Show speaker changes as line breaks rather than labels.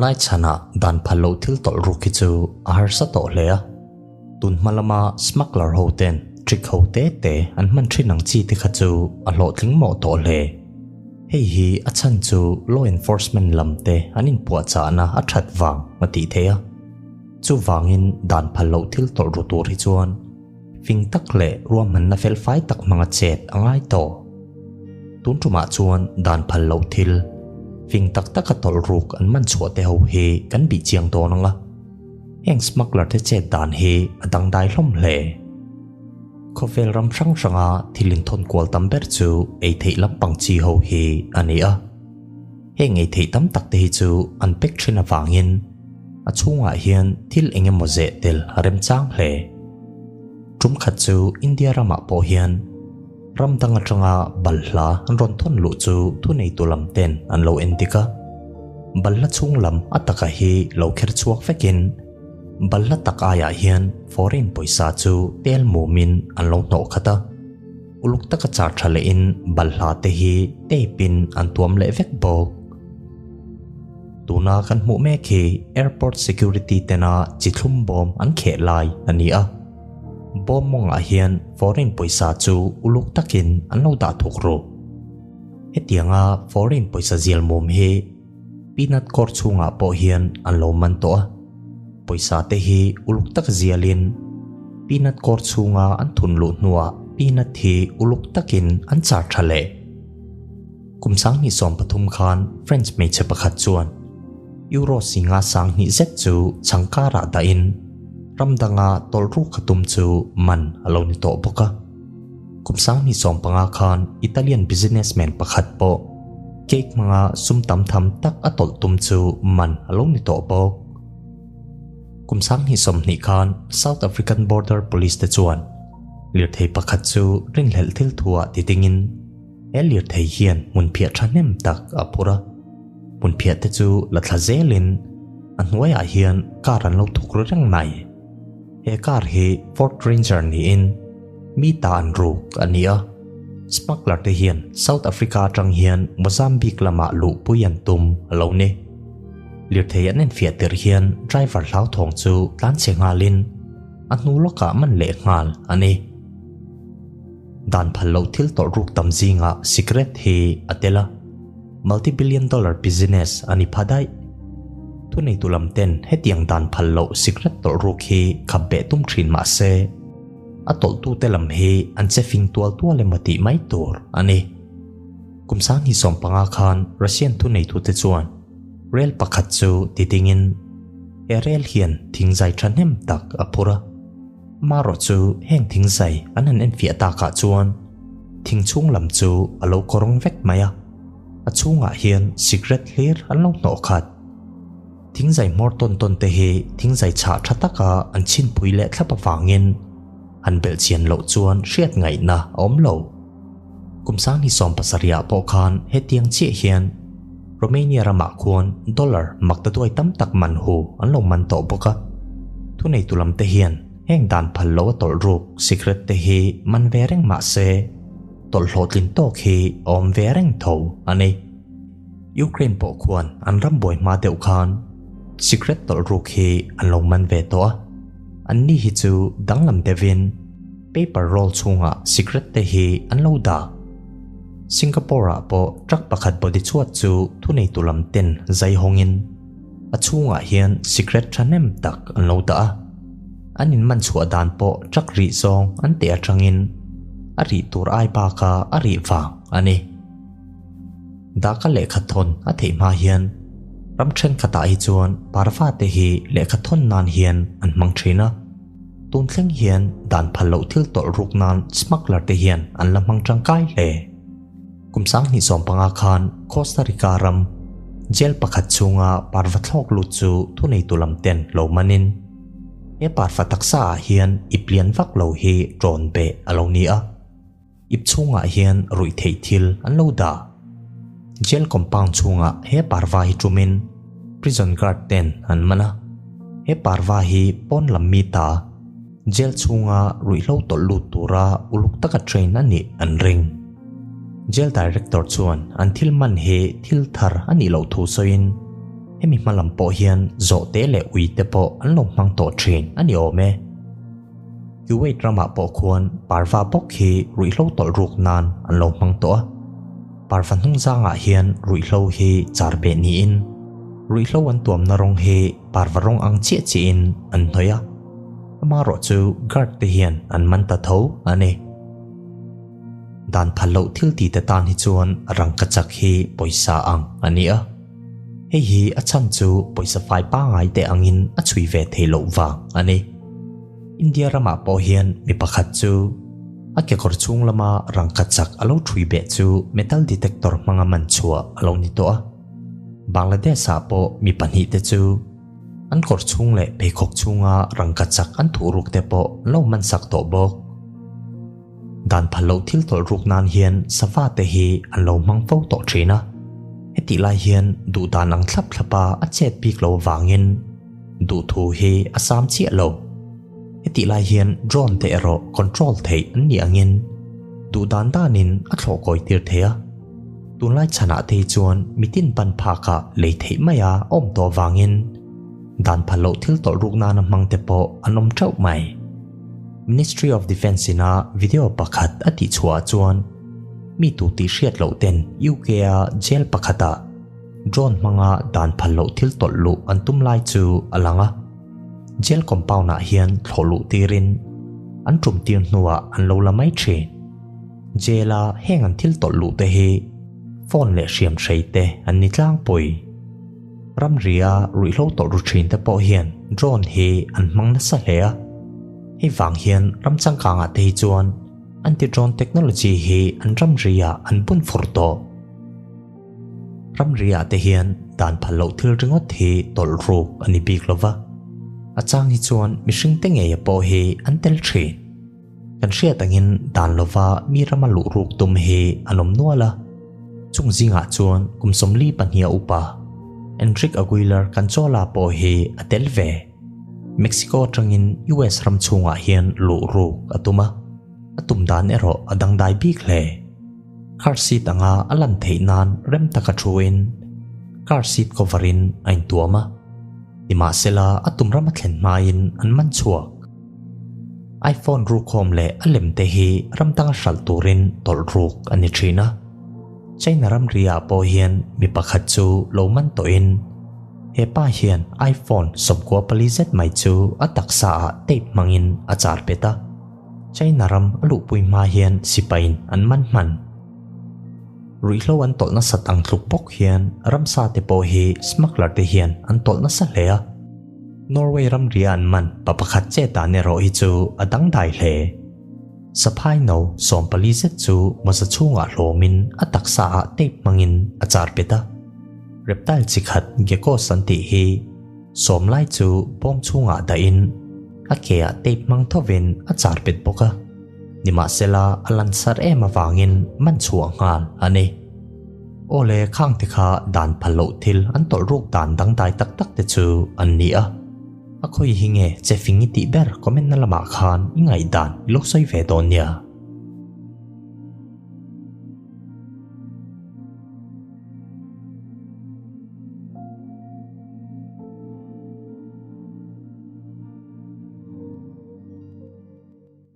Tunlai chhanah dan phal loh thil tawlh ruk hi chu a harsa tawh hle a. Tun hma lama smuggler ho ten trick ho te te an hman thin ang chi te kha chu a hlawhtling mawh tawh hle. Hei hi a chhan chu law enforcement lam te an inpuahchahna a that vang a tih theih a. Chuvangin dan phal loh thil tawlh ru tur hi chuan fing tak leh ruahmanna felfai tak hmanga chet a ngai tawh. Tun tumah chuan dan phal loh thil fing tak taka tawlh ruk an man chhuah te ho hi kan bih chiang dawn ang a. Heng smuggler te chet dan hi a dangdai hlawm hle. Khawvel ram hrang hranga thil inthawn kual tam ber chu ei theih lampang chi ho hi a ni a. Heng ei theih tam tak te hi chu an pack thin avangin a chhungah hian thil eng emaw zeh tel a remchang hle. Tum khat chu India ramah pawh hian ram dang atanga balhla an rawn thawn luh chu thuneitu lam ten an lo en dik a. Balhla chhung lam a taka hi lo kher chhuak vekin balhla tak aiah hian foreign pawisa chu tel mumin an lo hnawh khat a. Uluk taka char tha lehin balhla te hi tape in an tuam leh vek bawk. Tuna kan hmuh mek hi airport security tena chi thlum bawm an kheh lai a ni a. Bawm mawngah hian foreign pawisa chu uluk takin an lo dah thuk ru. Hetianga foreign pawisa zial mum hi peanut kawr chhungah pawh hian an lo man tawh a. Pawisa te hi uluk tak zialin peanut kawr chhunga an thun luh hnuah peanut hi uluk takin an char tha leh. Kum 2013 khan French hmeichhe pakhat chuan Euro singa 2000 zet chu changkarah dahin ram danga tawlh ruk a tum chu man a lo ni tawh bawk a. Kum 2015 khan Italian businessman pakhat pawh cake hmanga sum tam tham tak a tawlh tum chu man a lo ni tawh bawk. Kum 2020 khan South African Border Police te chuan lirthei pakhat chu rinhlelh thil thuah ti dingin He lirthei hian hmunphiah thahnem tak a phur a, hmunphiah te chu la thla zelin a hnuaiah hian car an lo thuk ru reng mai. He car hi Ford Ranger niin mi ta an ruk a ni a, smuggler te hian South Africa atang hian Mozambique lamah luhpui an tum a lo ni. Lirthei an enfiah tirh hian driver hlauthawng chu tlanchhe nghalin a hnu lawkah man leh nghal a ni. Dan phal loh thil tawlh ruk tam zingah sikret hi a tel a, multi-billion dollar business a ni pha daih. Thuneitu lam ten hetiang dan phal loh sikret tawlh ruk hi khap beh tum thin mah se, a tawlhtute lam hi an che fing tual tual emaw tih mai tur a ni. Kum 2015 khan Russian thuneitute chuan rel pakhat chu ti dingin he rel hian thingzai thahnem tak a phur a. Marawh chu heng thingzai an han enfiah takah chuan thing chhung lam chu a lo kawrawng vek mai a, a chhungah hian cigarette hlir an lo hnawh khat. Thingzai hmawr tawn tawn te hi thingzai chhah tha taka an chhinpui leh thlap avangin han belh chian loh chuan hriat ngaihna a awm lo. Kum 2017 ah pawh khan hetiang chiah hian Romania ramah khuan dollar maktaduai tam tak man hu an lo man tawh bawk a. Thuneitu lam te hian heng dan phal lo a tawlh ruk sikret te hi man ve reng mah se tawlh hlawhtlin tawk hi a awm ve reng tho a ni. Ukraine pawh khuan an ram buai hma deuh khan sikret tawlh ruk hi an lo man ve tawh a. Anni hi chu danglam deuhin paper roll chhungah sikret te hi an lo dah. Singapore-ah pawh truck pakhat body chhuat chu thuneitu lam ten zai hawngin a chhungah hian sikret thahnem tak an lo dah a. An inman chhuah dan pawh truck rih zawng an teh atangin a rih tur ai baka a rih vang a ni. Daka lehkha thawn a theih hma hian ram thenkhatah hi chuan parva te hi lehkha thawn nan hian an hmang thin a. Tun thleng hian dan phal loh thil tawlh ruk nan smuggler te hian an la hmang tangkai hle. Kum 2015 khan Costa Rica ram jail pakhat chhunga parva thlawk lut chu thuneitu lam ten lo manin he parva taksa ah hian ip lian vak lo hi rawn beh a lo ni a. Ip chhungah hian ruih theih thil an lo dah. Jail compound chhungah he parva hi tumin prison guard ten an man a. He parva hi pawn lam mi ta jail chhunga ruihhlo tawlh lut tura uluk taka train a nih an ring. Jail director chuan an thil man hi thil thar a nih loh thu sawiin. Hemi hma lam pawh hian zawhte leh ui te pawh an lo hmang tawh thin a ni awm e. Kuwait ramah pawh khuan parva bawk hi ruihhlo tawlh ruk nan an lo hmang tawh a. Parva hnungzangah hian ruihhlo hi char beh niin ruihhlo an tuamna rawng hi parva rawng ang chiah chiahin an hnawih a. Amaherawh chu guard te hian an man ta tho a ni. Dan phal loh thil ti te tan hi chuan rangkachak hi pawisa ang a ni a. Hei hi a chhan chu pawisa fai pangai te angin a chhui ve thei loh vang a ni. India ramah pawh hian mi pakhat chu a kekawr chhung lama rangkachak a lo thui beh chu metal detector hmanga man chhuah a lo ni tawh a. Bangladesh-ah pawh mi pahnihte chu an kawr chhung leh pheikhawk chhunga rangkachak an thuh ruk te pawh an lo man sak tawh bawk. Dan phal loh thil tawlh ruk nan hian sava te hi an lo hmang fo tawh thin a. Hetih lai hian duh dan ang thlap thlapa a chet bik lo avangin duh thu hi a sam chiah lo. Hetih lai hian drone te erawh control theih an nih angin duh dan danin a thlawh kawi tir thei a. Tunlai chhanah te hi chuan mitin ban phakah lei theih maia awm tawh avangin dan phal loh thil tawlh ruk nana hmang te pawh an awm teuh mai. Ministry of Defence ina video pakhat a tihchhuah chuan mi tu tih hriat loh ten UK a jail pakhata drone hmanga dan phal loh thil tawlh luh an tum lai chu a lang a. Jail compound ah hian thlawh luh tirin an tum tir hnuah an lo la mai thin. Jail a heng an thil tawlh luh te hi phone leh hriam hrei te an ni tlangpui. Ramria ruihhlo tawlh ru thin te pawh hian drone hi an hmang nasa hle a. Hei vang hian ram changkangah te hi chuan anti-drone technology hi an ramriah an bun fur tawh. Ramriah te hian dan phal loh thil ringawt hi tawlh ruk a ni bik lo va, a chang hi chuan mihring te ngeia pawh hi an tel thin. Kan hriat angin dan lova mi rama luh ruk tum hi an awm nual a, chung zingah chuan kum 42 a upa Enrique Aguilar Canchola pawh hi a tel ve. Mexico atangin US ram chhungah hian luh ruk a tum a, a tum dan erawh a dangdai bik hle. Car seat anga a lan theih nan rem taka thuin car seat cover in a intuam a, nimahsela a tum rama thlen hmain an man chhuak. iPhone rukhawm leh a lem te hi ram danga hralh turin tawlh ruk a ni thin a. China ramri ah pawh hian mi pakhat chu lo man tawhin he pa hian iPhone 94 zet mai chu a taksa ah tape hmangin a char pet a. China ram a luhpui hma hian sipaiin an man hman. Ruihhlo an tawlh nasat ang tluk bawk hian ramsa te pawh hi smuggler te hian an tawlh nasa hle a. Norway ramria an man pa pakhat che dan erawh hi chu a dangdai hle. Saphai no 14 zet chu mawza chhungah hlawmin a taksa ah tape hmangin a char pet a. Reptile chi khat geckos an tih hi sawm lai chu bawm chhungah dahin a ke ah tape hmang thovin a char pet bawk a. Nimahsela a lansar em avangin man chhuah nghal a ni. Aw le khang te kha dan phal loh thil an tawlh ruk dan dangdai tak tak te chu an ni a. A khawi hi nge che fing i tih ber comment na lamah khan i ngaihdan i lo sawi ve dawn nia.